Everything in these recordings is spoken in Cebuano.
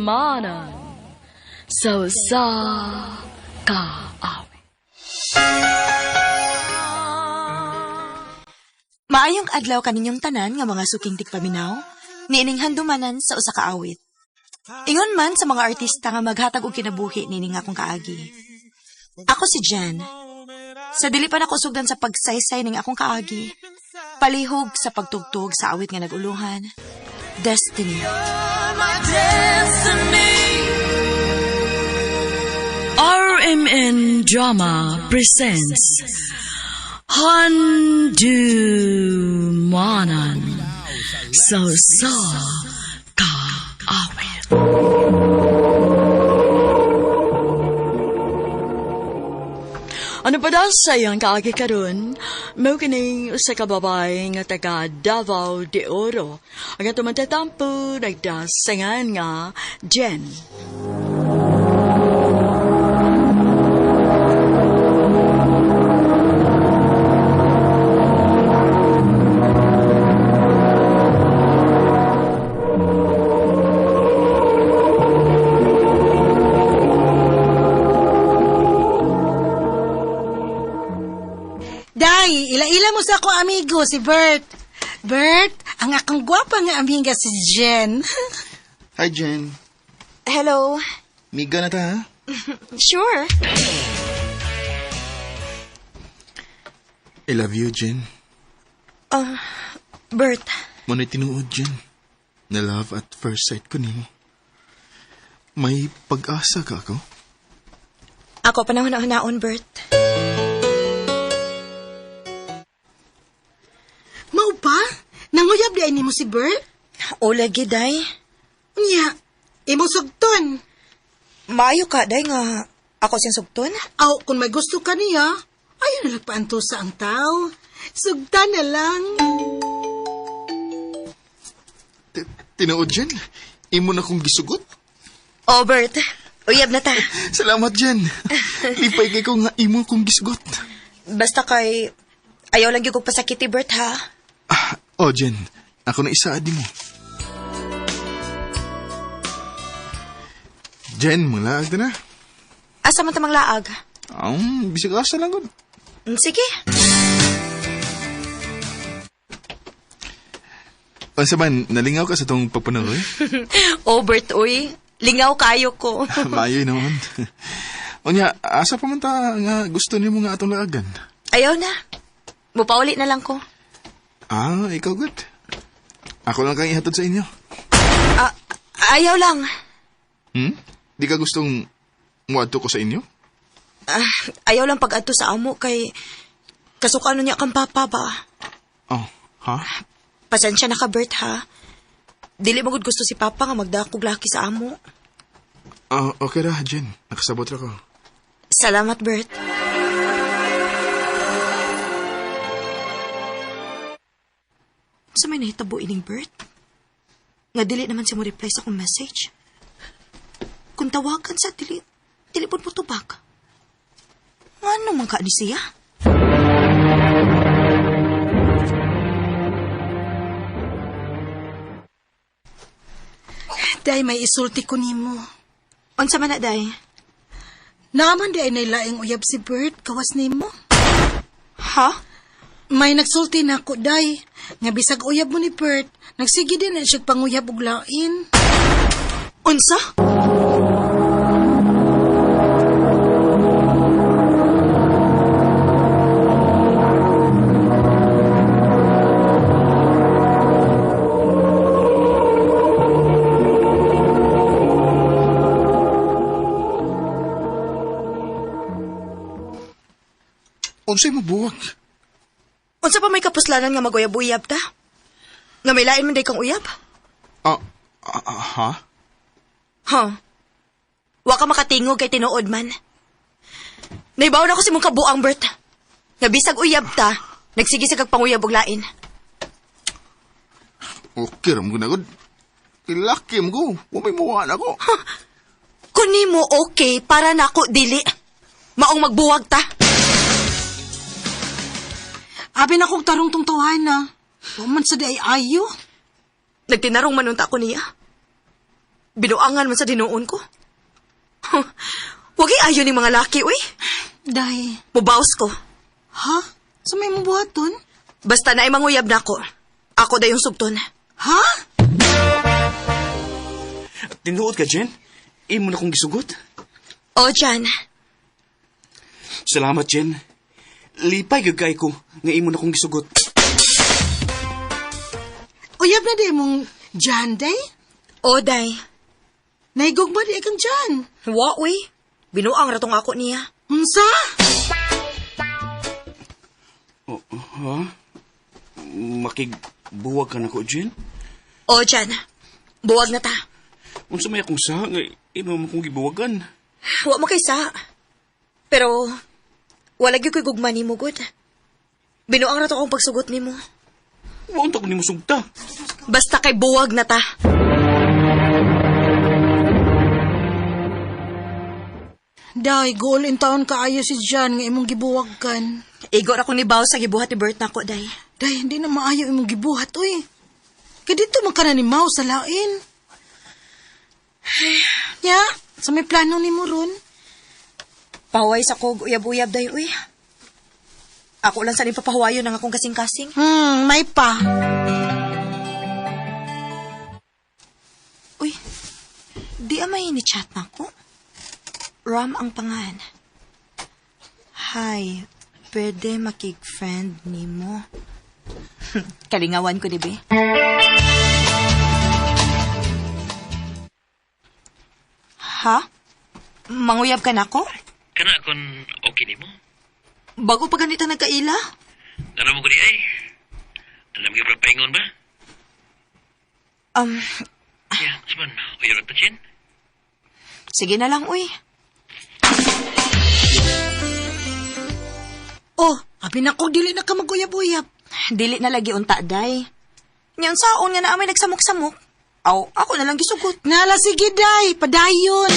Handumanan sa usa ka awit. Maayong adlaw kaninyong tanan nga mga suking tigpaminaw, niining handumanan sa usa ka awit. Ingon man sa mga artista nga maghatag og kinabuhi niining akong kaagi. Ako si Jen. Sa dili pa nako sugdan sa pagsaysay ning akong kaagi, palihog sa pagtugtog sa awit nga naguluhan, Destiny. RMN Drama presents Handumanan sa usa ka awit. Ano pa daw sa iyang kaagi karon? Mao kining usa ka babae nga taga Davao de Oro. Ang atong mantatampo nagdasangan nga Jen. Day, ila-ila mo sa akong amigo, si Bert. Bert, ang akong gwapa nga amiga si Jen. Hi, Jen. Hello. Miga na ta, ha? Sure. I love you, Jen. Bert, Muna tinuod, Jen. Na love at first sight ko nimo. May pag-asa ka ako? ako pa na Bert. Mao pa? Nanguyab di ay nimo si Bert? O lagi, day. Unya, imong sugton. Maayo ka, day, nga ako siyang sugton. Aw, kung may gusto ka niya, ayaw na nagpaanto sa ang tao. Sugtan na lang. Tinuod, Jen? Imo na kong gisugot? Oh, Bert. Uyab na ta. Salamat, Jen. Lipay kay ko nga imo kong gisugot. Basta kay ayaw lang yung pasakiti, Bert, ha? Ah, oh, Jen. Ako na isa adi mo. Jen, manglaag na na. Asa man tamang laag? Bisag asa lang gud. Sige. Unsa man, nalingaw ka sa tong pagpanaw, eh? Oh, Bert, uy. Lingaw kayo ko. Maayo naman. Unya, asa pa man ta nga gusto nimo nga atong laagan? Ayaw na. Mupauli na lang ko. Ah, ikaw good. Ako lang kang ihatod sa inyo. Ah, ayaw lang. Di ka gustong muadto ko sa inyo? Ah, ayaw lang pag-adto sa amo kay kasukano niya kang papa ba. Oh, ha? Pasensya na ka, Bert, ha? Dili magud gusto si papa nga magdakog laki sa amo. Ah, okay ra, Jen. Nakasabot ra ko. Salamat, Bert. Sa may nahitabo ining Bert? Nga dili naman siya mo reply sa akong message. Kung tawagan sa dili, dili po mo tubag. Ngano man ka ni siya? Day, may isulti ko nimo. Unsa man na, day? Naaman di ay nailaing uyab si Bert, kawas nimo. Ha? May nagsulti na ako, Day. Nga bisag uyab mo ni Bert, nagsige din na siya panguyab og lain. Unsa? Unsay mabuwag? Unsa pa may kapuslanan nga maguyab-uyab ta? Nga may lain man day kang uyab? Ah, ah, ah, ha? Huh? Wa ka makatingog kay tinuod man. Naibaw na ko si mong kabuang, Bert. Nga bisag uyab ta, nagsige sa kag panguyab og lain. Okay ra mo gud. Ilaki mo ko. Wa may muha na ko. Kun nimo okay, para nako dili. Maong magbuwag ta. Abi na kong tarong tong tawhana. Wa man sa di ay ayo. Nagtinarong man unta ko niya. Binuangan man sa dinuon ko. Huh. Wagi ayo ni mga laki, uy. Day, Mubaos ko. ha? Sa may mabuhaton? Basta na manguyab na ako. Ako da yung sugton. Ha? Tinuod ka, Jen? Imo na kong gisugot. O, Jan. Salamat, Jen. Lipay gyud kay ko nga imo na kong gisugot. Uyab na di mong Jan, day? O, day. Naigugma di kang Jan. Wa, uy. Binuang ratong ako niya. Unsa? Oh, ha? Makigbuwag ka na ko, Jen? O, Jan. Buwag na ta. Unsa may akong sa nga imo mo kong gibuwagan? Wa mo kaysa. Pero, wala gyud ko'y gugma nimo, good. Binuang rato akong pagsugot nimo. Wa unta ko nimo sugta. Basta kay buwag na ta. Day, goal in taon kaayo si Jan nga imong gibuwagkan. Igo ra ko ni Bao sa gibuhat ni Bert nako, day. Day, hindi na maayo imong gibuhat, uy. Kay dito man ka na ni Mau sa lain. Ya, sa may plano ni mo ron. Paway sa kog uyab-uyab, day, uy. Ako lang sa papahuwayon ang akong kasing-kasing. May pa. Uy, di amay ni chat na ko. Ram ang pangan. Hi, pwede makig-friend ni mo. Kalingawan ko, di ba? Ha? Manguyab ka na ko? Kana kon okay nimo. Bago pa ganito nagkaila? Alam mo ko di ay. Alam gyud paingon ba? Ya, saban, uyaran ta Jen. Sige na lang, uy. Oh, abi na ko, dili na ka maguyab-uyab. Dili na lagi unta, day. Nyan saon nga na amay nagsamok-samok. Aw, ako na lang gisugot. Nala, sige, day, padayon.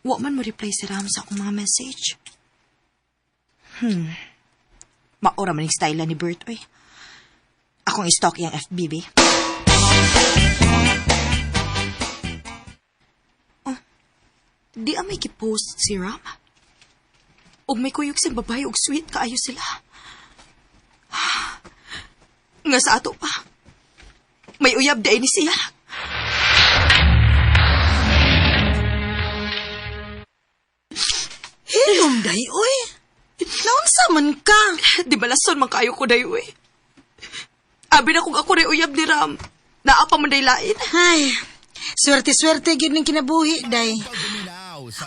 Wa man mo reply si Ram sa akong mga message. Maura man yung style ni Bert, oy. Akong i-stalk iyang FBB. Oh, di amay ki-post si Ram. Og may kuyog sa babae og sweet kaayo sila. Nga sa ato pa. May uyab di ay ni siya. Hilom, day, uy. Naunsa man ka? Di ba lason man kaayo ko day, uy. Abi na kung ako rin uyab ni Ram. Naa pa man day lain. Ay, swerte-swerte gyud ning kinabuhi, day.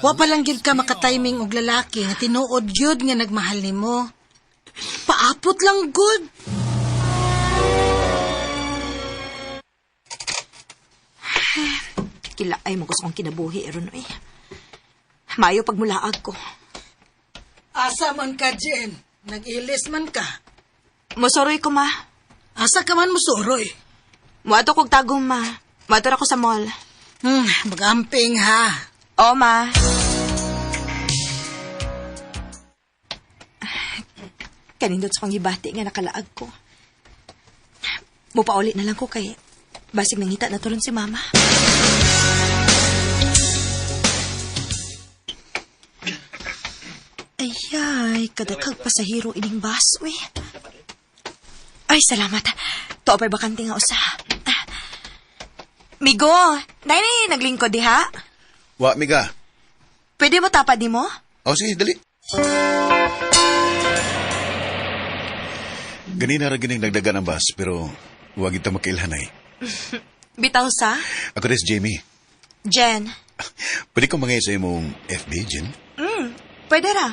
Wa pa lang gyud ka makatiming og lalaki nga tinuod gyud nga nagmahal nimo. Paapot lang gud. Kila ay mo gusto kong kinabuhi ron eh. Maayo pag mulaag ko. Asa man ka, Jen? Nag-ilis man ka. Mosoroy ko, ma. Asa ka man mosuroy? Muadto kog tagom, ma. Muadto ra ko sa mall. Mag-amping ha. Oo, ma. Kanindot sa kong gibati nga nakalaag ko. Mupauli na lang ko kay basig nangita na turon si mama. Ayay, kadakag pasahero ining bus, uy. Ay, salamat. Tuo pa'y bakante nga usa. Ah. Migo, nay naglingkod diha. Wa, miga. Pwede mo tapad nimo? O, sige, dali. Ganina ra gining nagdagan ang bus, pero wag ito makailhanay. Bitaw sa? Ako rin si Jamie. Jen. Pwede ko mangay sa imong FB, Jen? Pwede ra.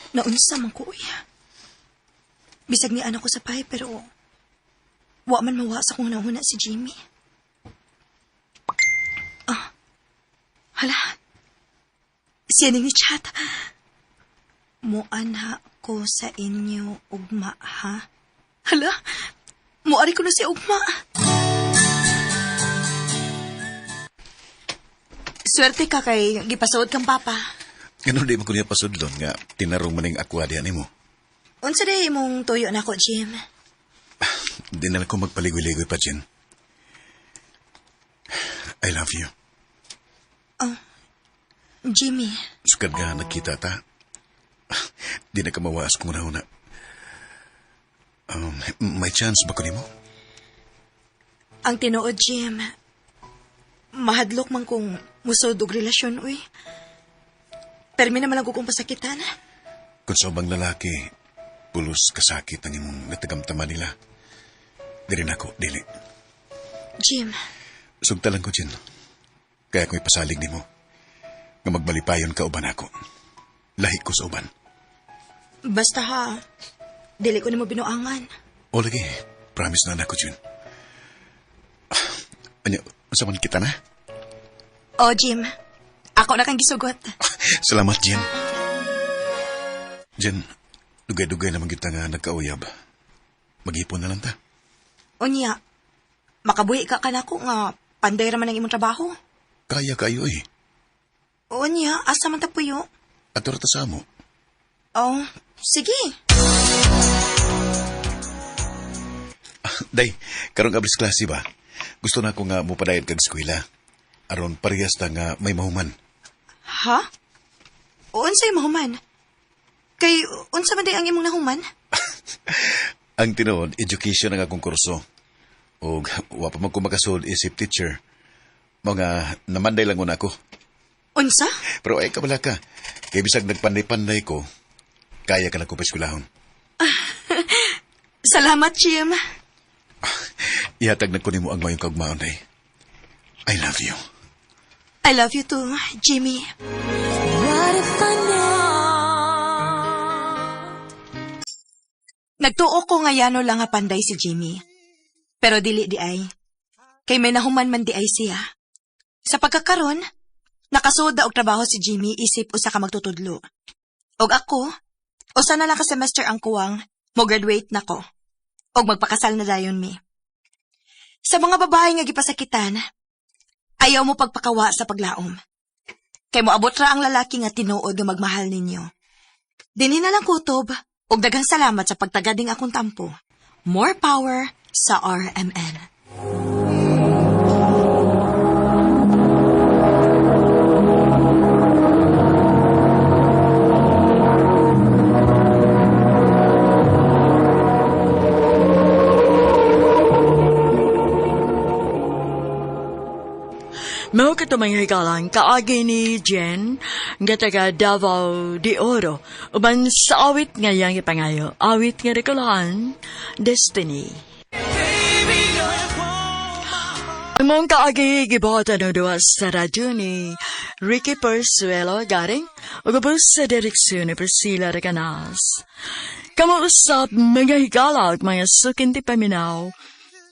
Naunsa man ko, uy. Bisag ni anak ko sa pay, pero wa man mawa sa kung nauna si Jimmy. Ah, hala. Siya ning ni chat. Muanha ko sa inyo, ugma, ha? Hala, muari ko na si ugma. Swerte ka kay gipasuod kang papa. Ganun di mo ko niya pasudlon nga tinarong maning aqua diyan nimo. Unsa day imong tuyo nako, Jim? Di na lang ko magpaligoy-ligoy pa, Jen. I love you. Jimmy, Sukad nga nakita ta. Di na ka mawaas kung una-una. May chance ba ko nimo? ang tinuod, Jim. Mahadlok man kung musod og relasyon, uy. Permi naman lang ko kong pasakitan. Kung sa ubang lalaki, pulos kasakit ang imong natagamtama nila. Dili na ako, dili. Jim, Sugtalan ko, Jen. Kaya ko ipasalig nimo. Nga magbalipayon ka uban ako. Lahi ko sa uban. basta ha, dili ko nimo binuangan. O lagi, promise na nako, Jen. Ano, unsa man kita na? Oh, Jim, ako na kang gisugot. Salamat, Jen. Jen, dugay-dugay naman kita nga nagkauyab. Maghipon na lang ta. Unya, makabuhi ka kanako nga panday ra man ang imong trabaho. Kaya kayo eh. Unya, asa man ta puyo? Ato ra ta sa amo. Oh, sige. Day, karong abris klase ba? Gusto na ko nga mupadayon kag eskwela. Aron parehas ta nga may mahuman. Ha? Unsay mahuman? Kay unsa man day ang imong nahuman? Ang tinuod, education ang akong kurso. Og wa pa man ko makasud isip teacher. Mga namanday lang una ko. Unsa? Pero ay kabala ka. Kay bisag nagpanday-panday ko, kaya ka na ko pa-eskwelahon. Salamat, Jim. Ihatag na ko nimo ang mayong kaugmaon day. I love you. I love you too, Jimmy. Nagtuo ko nga yano lang nga panday si Jimmy. Pero dili di ay. Kay may nahuman man di ay siya. Sa pagkakaron, nakasoda og trabaho si Jimmy isip usa ka magtutudlo. Og ako, usa na lang ka semester ang kuwang, mo graduate na ko. Og magpakasal na dayon mi. Sa mga babae nga gipasakitan, ayaw mo pagpakawa sa paglaom. Kay moabot ra ang lalaki nga tinuod nga magmahal ninyo. Dinhi na lang kutob, ug daghang salamat sa pagtagading akong tampo. More power sa RMN. Mao kato mga higalang kaagi ni Jen nga taga Davao de Oro uban sa awit nga iyang ipangayo, awit nga rekolahan, Destiny. Among kaagi gibuhatan og duwa sa radyo ni Ricky Persuelo Garing ug ubos sa direksyon ni Priscilla Recanas. Kamo usab mga higala ug mga sukinti paminaw,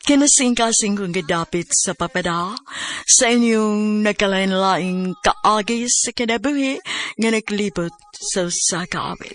kinasing-kasing kong gidapit sa papada sa inyong nagkalain-laing kaagi sa kinabuhi nga naglibot sa usa ka awit.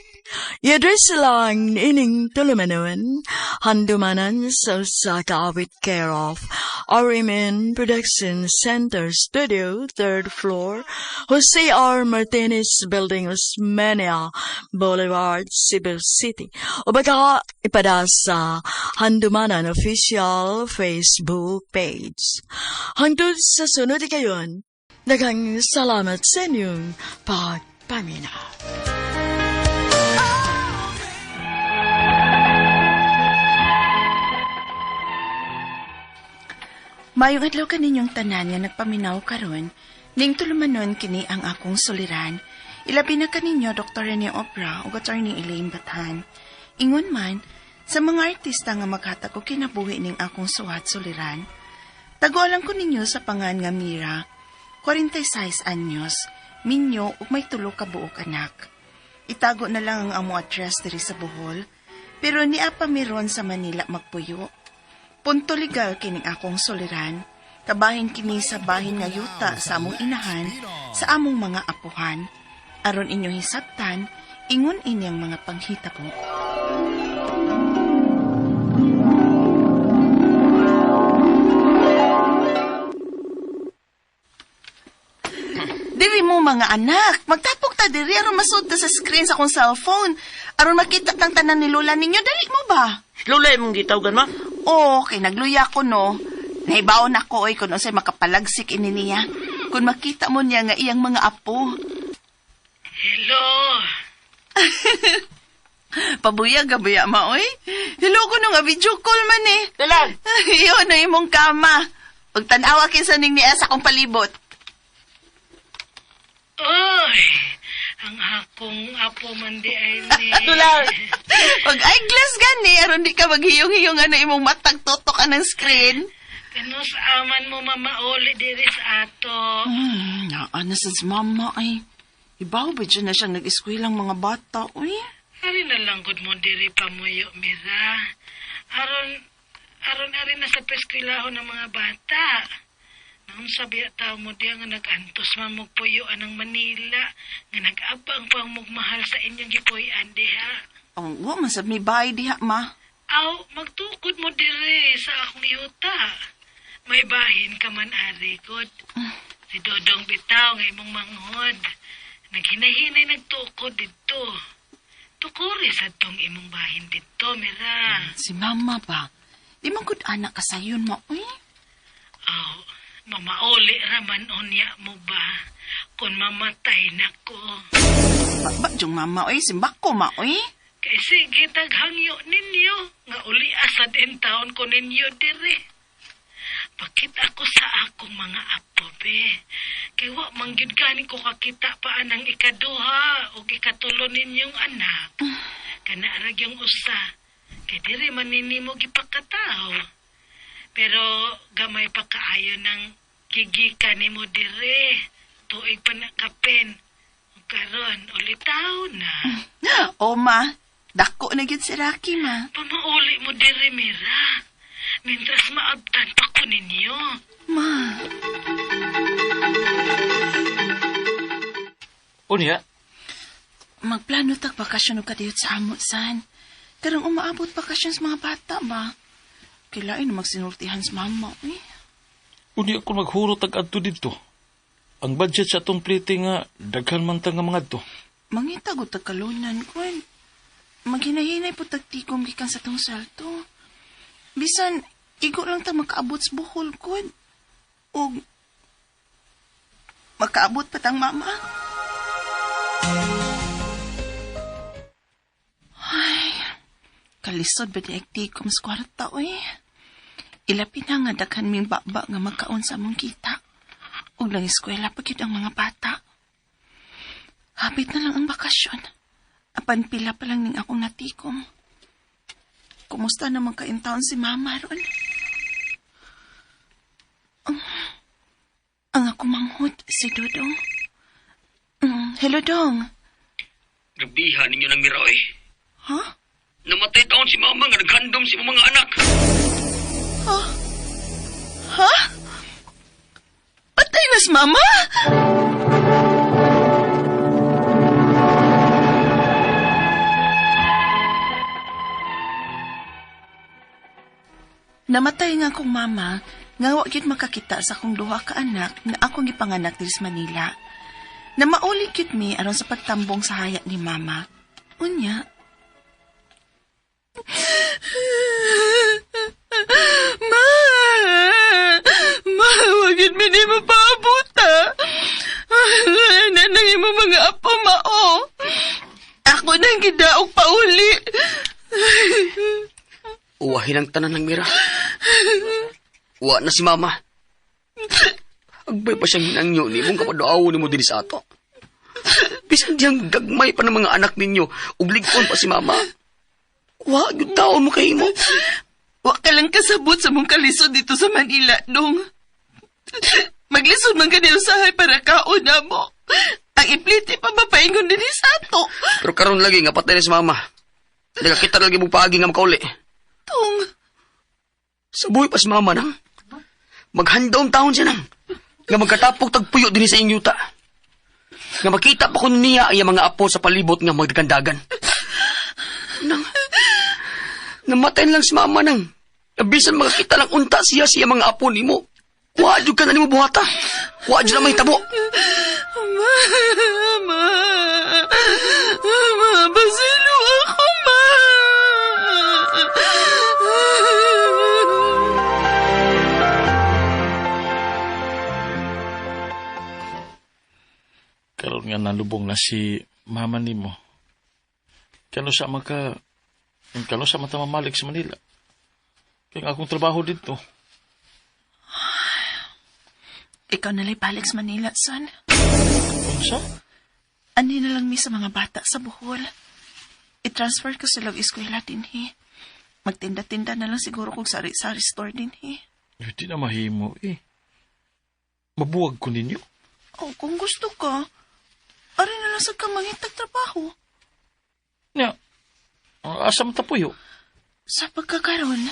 I-address lang ining tulumanon, handumanan sa usa ka awit care of RMN Production Center Studio, 3rd floor, Jose R. Martinez Building, Osmeña Boulevard, Cebu City. O baka ipada sa Handumanan official Facebook page. Hangtod sa sunod kayon, daghang salamat sa inyong pagpaminaw. Mayong adlaw kaninyong tanan nga nagpaminaw karon, ning tulumanon kini ang akong suliran. Ilabi na kaninyo Dr. Rene Opra ug Attorney Elaine Bathan. Ingon man sa mga artista nga maghatag og kinabuhi ning akong suwat suliran. Tagualan ko ninyo sa pangan nga Mira, 46 anyos, minyo ug may tulo ka buok anak. Itago na lang ang amo address diri sa Bohol, pero niya pa miron sa Manila magpuyo. Punto legal kining akong suliran, kabahin kini sa bahin nga yuta sa among inahan, sa among mga apuhan. Aron inyo hisabtan, ingon inyang mga panghitabo. Dili mo mo mga anak. Magtapok ta diri aron masud ta sa screen sa akong cellphone. Aron makita tang tanan ni Lola ninyo. Dali mo ba? Lola imong gitawgan, ma? Oo, kay nagluya ko no. Nahibaon ako oy kun unsay makapalagsik ini niya. Kun makita mo niya nga iyang mga apo. Hello. Pabuya gabuya ma oy. Hello ko no nga video call man eh. Dalan. Iyo na imong kama. Ug tan-awa kinsa ning niya sa akong palibot. Oy, ang akong apo man di ay ni. Dulang. Pag eyeglass gani aron di ka maghiyong-hiyong ano imong matag tutok ang screen. Kanus aman mo mamauli diri sa ato. Naa na sa mama ay. Ibaw ba dyan na siyang nag-eskwelang mga bata, uy? Ari na lang gud mo diri pamuyo, Mira. Aron ari na sa peskwilahon ng mga bata. Naon sabi at tao mo diya nga nag-antos man mo puyo anang Manila, nga nag-abang pa mo mahal sa inyong gipuy-an diha. Oh, wa man sad may bahay diha, ma. Aw, magtukod mo dire sa akong yuta. May bahin ka man ari god. Si Dodong bitaw nga imong manghod. Naghinahinay nagtukod didto. Tukuri sa tong imong bahin didto, Mira. Si mama ba? Di man gud anak ka sayon mo, uy. Aw, mamauli raman unya mo ba? Kung mamatay na ko. Ba, jung mama, uy. Simbak ko, ma, uy. Kay sige taghangyo ninyo, nga uli asad in taon ko ninyo dire. Pakit ako sa akong mga apo, be. Kay wa man gyud gani ko kakita pa anang ikaduha o ikatulo ninyong anak. Kana ra gyung usa. Kay diri man nini mo gipakataw. Pero gamay pa kaayo ng gigika nimo dire. Tuig pa na kapen. Ug karon ulitaw na. O, ma. Dako na gyud si Rocky, ma. Pamauli mo dire, Mira. Mintras maabtan pa ko ninyo. Ma. Unya, Magplano tag bakasyon og kadiyot sa amo, san. Karong umaabot bakasyon sa mga bata ba? Kailain na magsinultihan sa mama, uy. Unya kung maghurot ag adto didto. Ang budget sa atong plite nga daghan man ta nga mga adto. Mangita gud tag kalunan, kun. Maghinahinay po tag tigom gikan sa tong salto. Bisan, igo lang ta makaabot sa Bohol, kun. Og makaabot pa tang mama. Ay, kalisod ba di tigom sa kwarta, uy. Ilapi na nga daghan ming baba nga magkaon sa among kita. Ug nang eskwela pa gyud ang mga bata. Hapit na lang ang bakasyon. Apan pila pa lang ning akong natikom. Kumusta naman ka in town si Mama ron? Ang ako manghod, si Dodong. Hello, Dong. Grabihan ninyo ng Mira, oy. Ha? Namatay taon si mama nga naghandom si mga anak. Ha? Patay na si Mama? Namatay nga akong mama, nga wa gyud makakita sa akong duha ka anak nga akong gipanganak diri sa Manila. Namauli gyud mi aron sa pagtambong sa haya ni mama. Unya. Ma! Ma, wag yun mi ni mapaabot, ha? Nanang imo mga apo, mao. Ako nang gidaog pauli. Uwahin ang tanan ng Mira. Wa na si mama. Agbay pa siyang hinangyo ni mong kapaduaw ni mo din sa ato. Bisan diyang gagmay pa ng mga anak ninyo, ug ligpon pa si mama. Wa, gyud taon mo kay mo. Wa ka lang kasabot sa mong kalisod dito sa Manila, dong. Maglisod man ka niya usahay para kaon na mo. Ang ipliti pa mapaingon din sa ato. Pero karon lagi nga patay na si mama. Nagakita lagi mong paagi nga makauli. Tong, Sa buhay pa si mama nang. Maghandom taon siya nang. Nga magkatapok tagpuyo din sa inyong yuta. Nga makita pa kun niya ang iyang mga apo sa palibot nga magdagandagan. Nang, namatay lang si mama nang. Bisan makakita lang unta siya sa iyang mga apo nimo. Wa jud ka na nimo buhata. Wa jud na mahitabo. Ma! Ma! Ma, pasaylo ako, ma! Karon nga nalubong na si mama nimo. Kano sa maka kano sa mata mamalik sa Manila. Kaya ang akong trabaho dito. Ikaw nalay balik sa Manila, son. Unsa? Ani na lang mi sa mga bata sa Bohol. I-transfer ko sila og eskwela dinhi. Magtinda-tinda na lang siguro kog sari-sari store dinhi. Hindi na mahimo eh. Mabuwag ko ninyo. Oh, kung gusto ka, ari na lang sa ka mangitag trabaho. Nya, asa man ta puyo? Sa pagkakaroon,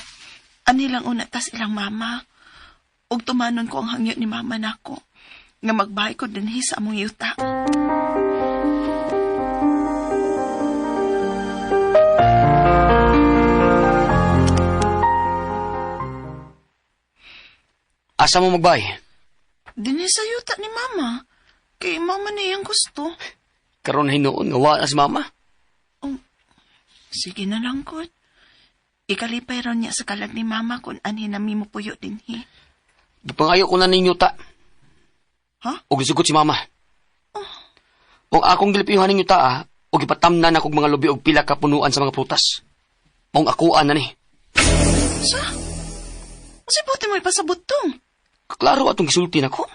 ani lang una tas ilang mama. Ug tumanon ko ang hangyo ni mama nako nga magbahay ko dinhi sa among yuta. Asa mo magbay? Dinhi sa yuta ni mama. Kay mama na iyang gusto. Karon hinuon nga wa na si mama. Sige na lang, God. Ikalipay raw niya sa kalag ni mama kung anhi nami mo puyo dinhi. Gipangayo ko na ninyo ta. Ha? Og gisugot si mama. Og akong gilipiyuhan ninyo ta ah, og ipatamnan akong mga lubi og pila ka punuan sa mga prutas. Maong akuan na ni. Sa? Kasi buti mo ipasabot tong. Klaro atong gisulti nako.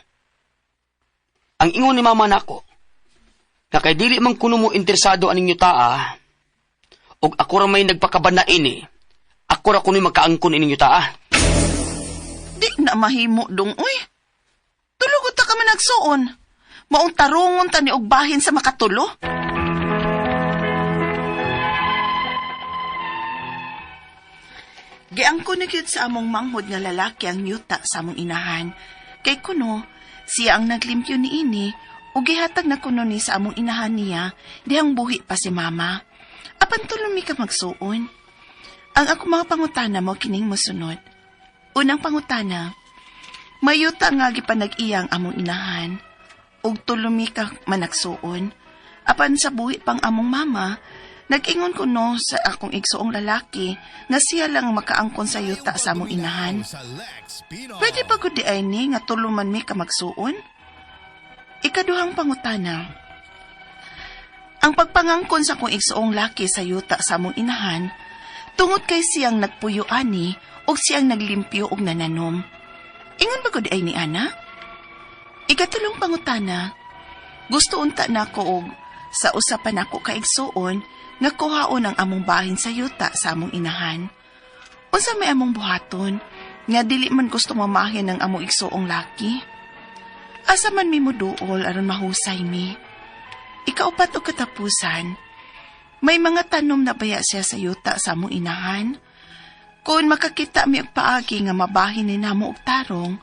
Ang ingon ni mama nako, na kay dili man kuno mo interesado aning yuta og ako ra may nagpakabanain eh. Ako ra kuno magkaangkon ining yuta ah. Di na mahimo dong, uy. Tulog ta ka man nagsuon. Maong tarungon ta ni og bahin sa makatulo. Giangko na gyud sa among manghod nga lalaki ang yuta sa among inahan. Kay kuno, siya ang naglimpyo niini ug gihatag na kuno ni sa among inahan niya dihang buhi pa si mama. Apan tulumi ka magsuon. Ang ako mga pangutana mo kining mosunod. Unang pangutana, mayuta nga gipanag-iya ang among inahan ug tulumi ka managsuon. Apan sa buhi pang among mama, nag-ingon ko no sa akong igsuong lalaki nga siya lang makaangkon sa yuta sa among inahan. Pwede pa gud di ay ni nga tuluman mi ka magsuon? Ikaduhang pangutana, ang pagpangangkon sa akong igsuong laki sa yuta sa among inahan, tungod kay siyang nagpuyo ani og siyang naglimpyo og nananom. Ingon ba gud ay ni ana? Ikatulong pangutana, gusto unta nako og sa usa pa nako ka igsuon nga kuhaon ang among bahin sa yuta sa among inahan. Unsa may among buhaton nga dili man gusto mamahin ang among igsuong laki? Asa man mi moduol aron mahusay mi? Ikaupat og katapusan, may mga tanom na baya siya sa yuta sa among inahan? Kung makakita mi og paagi nga mabahin ni namo og tarong,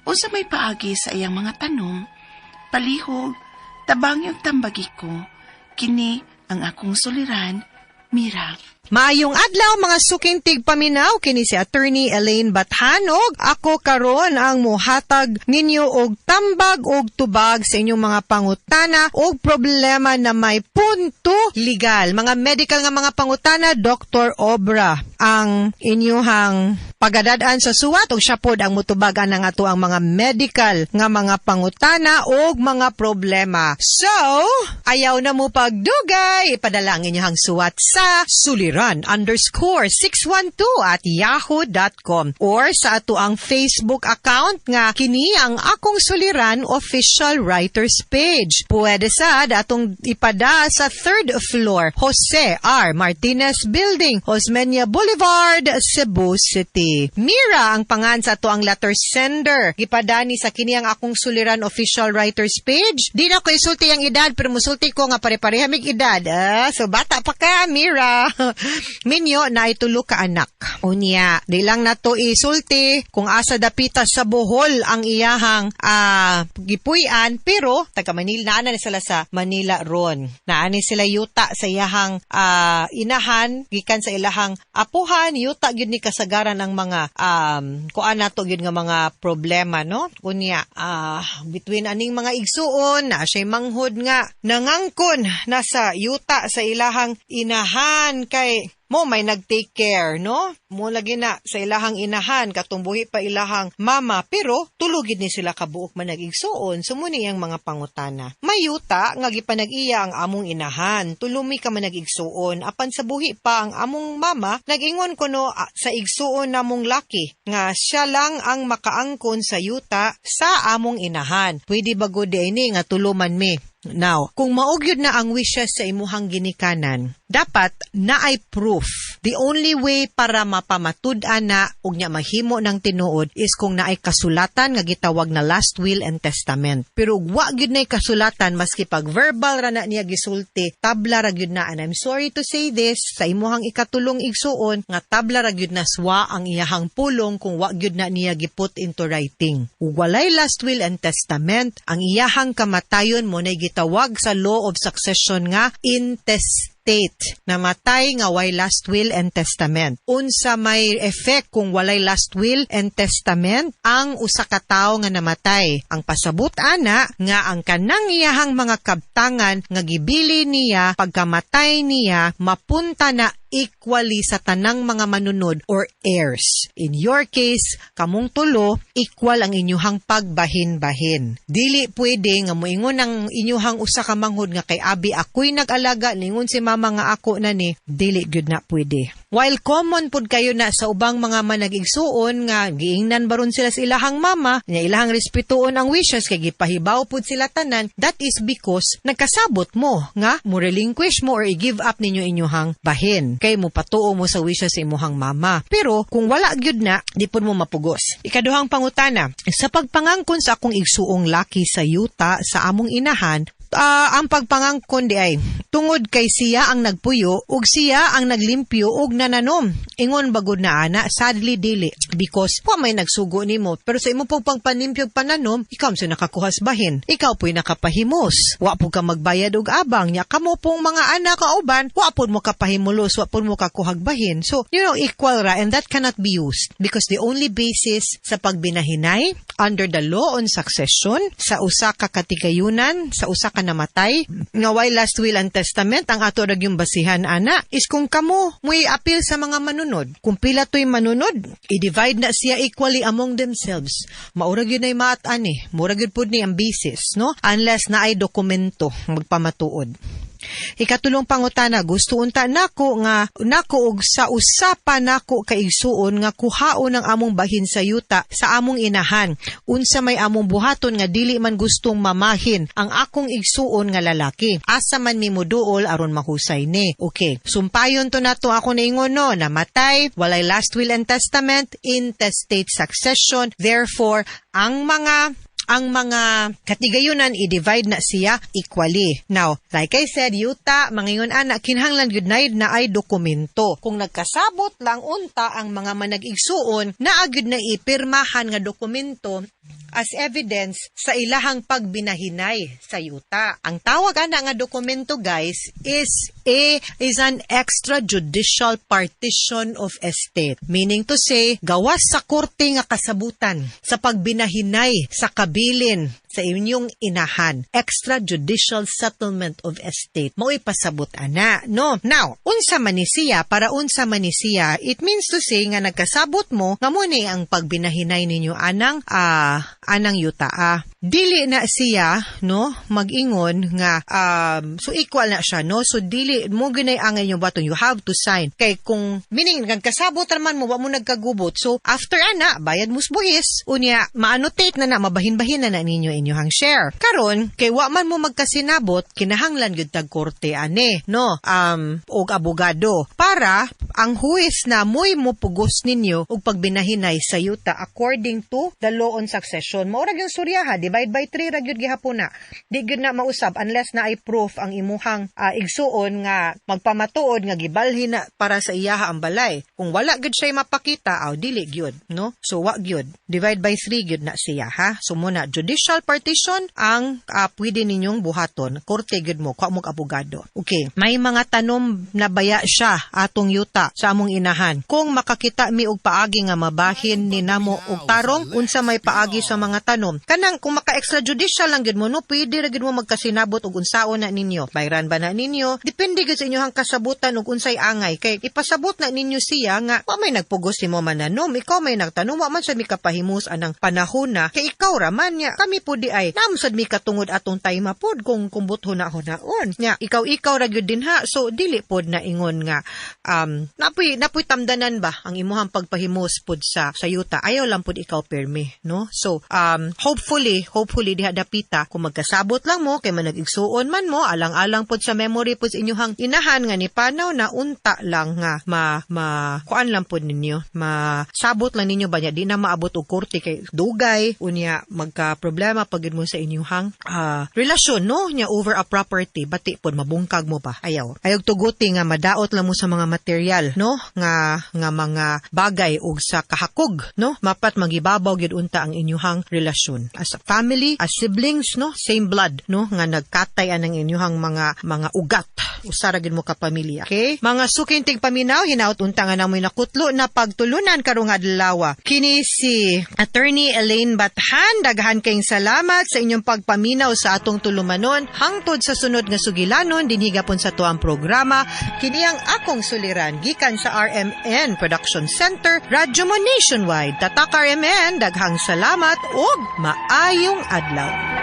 unsa may paagi sa iyang mga tanom, palihog, tabangi og tambagi ko, kini ang akong suliran, Mira. Maayong adlaw mga suking tigpaminaw kini si Attorney Elaine Bathanog. Ako karon ang muhatag ninyo og tambag og tubag sa inyong mga pangutana og problema na may punto legal. Mga medical nga mga pangutana, Dr. Obra ang inyuhang pagadad-an sa suwat og siya pod ang mutubag ang ato ang mga medical nga mga pangutana og mga problema. So, ayaw na mo pagdugay, ipadala ang inyong suwat sa suliran_612@yahoo.com or sa ato ang Facebook account nga kini ang Akong Suliran Official Writers Page. Pwede sad atong ipada sa third floor, Jose R. Martinez Building, Osmeña Boulevard, Cebu City. Mira ang pangan sa ato ang letter sender. Gipadani sa kini ang Akong Suliran Official Writers Page. Di na ko isulti ang edad pero musulti ko nga pare-pareha mig edad. So bata pa ka, Mira. Minyo na itulo ka anak. Unya, di lang nato isulti kung asa dapita sa Bohol ang iyahang gipuy-an, pero taga Manila naa na sila sa Manila ron. Naa ni sila yuta sa iyahang inahan gikan sa ilahang apuhan, yuta gyud ni kasagaran ang mga kuan nato gyud nga mga problema, no? Unya, between aning mga igsuon na siya'y manghod nga nangangkon nasa yuta sa ilahang inahan kay mo may nag-take care, no? Mo lagi na sa ilahang inahan, katong buhi pa ilahang mama, pero tulo gyud ni sila kabuok man nag-igsuon, so mo ni iyang mga pangutana. Mayuta nga gipanag-iya ang among inahan, tulo mi ka man nag-igsuon, apan sa buhi pa ang among mama, nag-ingon kuno sa igsuon namong laki, nga siya lang ang makaangkon sa yuta sa among inahan. Pwede ba gud ini nga tulo man mi? Now, kung mao gyud na ang wishes sa imuhang ginikanan, dapat naay proof. The only way para mapamatud-an na ug nya mahimo ng tinuod is kung naay kasulatan nga gitawag na last will and testament. Pero ug wa gyud nay kasulatan, maski pag verbal ra na niya gisulti, tabla ra gyud na. And I'm sorry to say this, sa imuhang ikatulong igsuon nga tabla ra gyud na swa ang iyahang pulong kung wa gyud na niya giput into writing. Ug walay last will and testament, ang iyahang kamatayon mo nay gitawag sa law of succession nga intestate. Namatay nga way last will and testament. Unsa may effect kung walay last will and testament ang usa ka tawo nga namatay? Ang pasabot ana nga ang kanang iyahang mga kabtangan nga gibili niya pagkamatay niya mapunta na equally sa tanang mga manunod or heirs. In your case, kamong tulo, equal ang inyuhang pagbahin-bahin. Dili pwede nga moingon ang inyuhang usa ka manghod nga kay abi ako'y nag-alaga, ningon si mama nga ako na ni, dili gyud na pwede. While common pud kayo na sa ubang mga manag-igsuon nga giingnan baron sila sa ilahang mama, nya ilahang respetuon ang wishes kay gipahibaw pud sila tanan, that is because nagkasabot mo nga mo relinquish mo or i-give up ninyo inyuhang bahin kay mo patuo mo sa wishes sa imuhang mama. Pero kung wala gyud na, di pud mo mapugos. Ikaduhang pangutana, sa pagpangangkon sa akong igsuong laki sa yuta sa among inahan, ang pagpangangkon di ay tungod kay siya ang nagpuyo ug siya ang naglimpyo ug nananom. Ingon bagod na ana? Sadly dili, because wa may nagsugo nimo, pero sa imo pong pagpanimpyo ug pananom, ikaw sa nakakuhas bahin, ikaw po'y nakapahimos, wa po ka magbayad og abang nya. Kamo pong mga anak kauban, wa pod mo kapahimulos, wa pod mo kakuhag bahin. So equal ra, and that cannot be used because the only basis sa pagbinahinay under the law on succession sa usa ka katigayunan, sa usa ka namatay nga way last will and testament, ang ato ra yung basihan ana is kung kamo mo'y appeal sa mga manunod. Kung pila to'y manunod, i-divide na siya equally among themselves. Maura gyud nay maat-an eh, mura gyud pud ni ang basis, no, unless na ay dokumento magpamatuod. Ikatulong pangutana, gusto unta nako nga nako og sa usa pa nako kaigsuon nga kuhaon ang among bahin sa yuta sa among inahan. Unsa may among buhaton nga dili man gustong mamahin ang akong igsuon nga lalaki? Asa man mi moduol aron mahusay ni? Okay. Sumpayon to nato ako naingon, no, namatay, walay last will and testament, intestate succession. Therefore, ang mga katigayunan i-divide na siya equally. Now, like I said, yuta, mangingon ana, kinahanglan gyud na ay dokumento. Kung nagkasabot lang unta ang mga manag-igsuon, naa gyud na ipirmahan nga dokumento as evidence sa ilahang pagbinahinay sa yuta. Ang tawag ana nga dokumento, guys, is an extrajudicial partition of estate. Meaning to say, gawas sa korte nga kasabutan sa pagbinahinay sa kabilin sa inyong inahan. Extrajudicial settlement of estate. Mao'y pasabot ana, no? Now, unsa man ni siya, para unsa man ni siya, it means to say nga nagkasabot mo nga mo ni ang pagbinahinay ninyo anang yuta. Dili na siya, no, mag-ingon nga so equal na siya, no? So dili mo ginay ang inyong baton, you have to sign. Kay kung meaning nagkasabot raman mo, wa mo nagkagubot. So after ana, bayad mo buhis, unya ma-annotate na na, mabahin-bahin na na ninyo inyong share. Karon kay wa man mo magkasinabot, kinahanglan gyud tag korte ane, no? Og abogado para ang huwes na mo'y mopugos ninyo og pagbinahinay sa yuta according to the law on succession. Mao ra gyud suryaha, divide by 3 ra gyud gihapon na. Di gyud na mausab unless na ay proof ang imuhang igsuon nga magpamatuod nga gibalhin na para sa iyaha ang balay. Kung wala gyud siya mapakita, aw dili gyud, no? So wa gyud. Divide by 3 gyud na siya, ha. So muna judicial partition ang pwede ninyong buhaton. Korte gyud mo, kuha mo abogado. Okay, may mga tanom na baya siya atong yuta. yuta sa among inahan. Kung makakita mi og paagi nga mabahin ni namo og tarong unsa may paagi sa mga tanom. Kanang kung maka extrajudicial lang gyud mo, no, pwede ra gyud mo magkasinabot og unsaon na ninyo. Bayran ba na ninyo? Depende gyud sa inyohang kasabutan og unsay angay kay ipasabot na ninyo siya nga wa may nagpugos nimo mananom, ikaw may nagtanom, wa man sa mi kapahimus anang panahon na kay ikaw ra man nya kami pud di ay namsad mi katungod atong time pod kung kumbot huna-hunaon nya ikaw ra gyud din ha. So dili pod na ingon nga napoy tamdanan ba ang imuhang pagpahimos pod sa yuta, ayaw lang pod ikaw permi, no? So hopefully diha dapita kung magkasabot lang mo kay manag-igsuon man mo, alang-alang pod sa memory pod sa inyohang inahan nga ni panaw na, unta lang nga ma ma kuan lang pod ninyo, masabot lang ninyo ba niya, di na maabot og korte kay dugay unya magka problema pag mo sa inyuhang relasyon, no, nya over a property, bati pod mabungkag mo ba. Ayaw tuguti nga madaot lang mo sa mga material, no, nga nga mga bagay ug sa kahakog, no, mapat magibabaw gyud unta ang inyuhang relasyon as a family, as siblings, no, same blood, no, nga nagkatay ang inyuhang mga ugat, usa ra gyud mo ka pamilya. Okay, mga suking tigpaminaw, hinaut unta nga namoy nakutlo na pagtulunan karong adlaw. Kini si Attorney Elaine Bathan. Daghan kayong salamat sa inyong pagpaminaw sa atong tulumanon. Hangtod sa sunod nga sugilanon dinhi gapon sa tuang programa, kini ang Akong Suliran gikan sa RMN Production Center, Radyo Mo Nationwide. Tatak RMN, daghang salamat ug maayong adlaw.